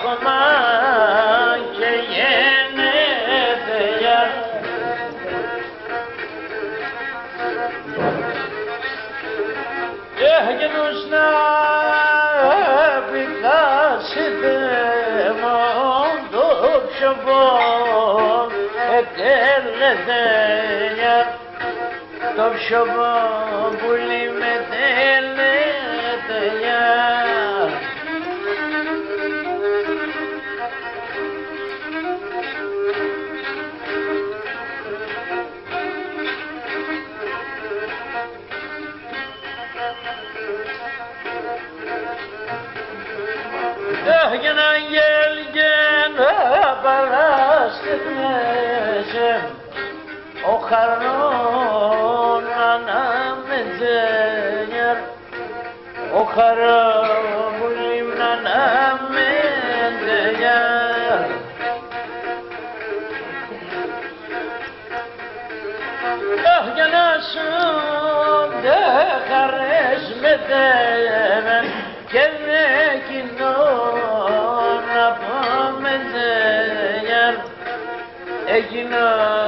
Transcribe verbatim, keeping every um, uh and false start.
Άμαν και γένεται, για Εγγενός να πηδάς ιδέμον, το ψωμόν ετέλεται, για το ψωμόν πουλί μ' ετέλεται, για Αχ, για να γέλγεν απαράστες ο χαρόν ανάμετζεν, ο χαρόν πουλί μ' ανάμετζεν. Αχ, για να σουν τε χαρές μετέβεν και εκείνον απομετέβεν, εκείνον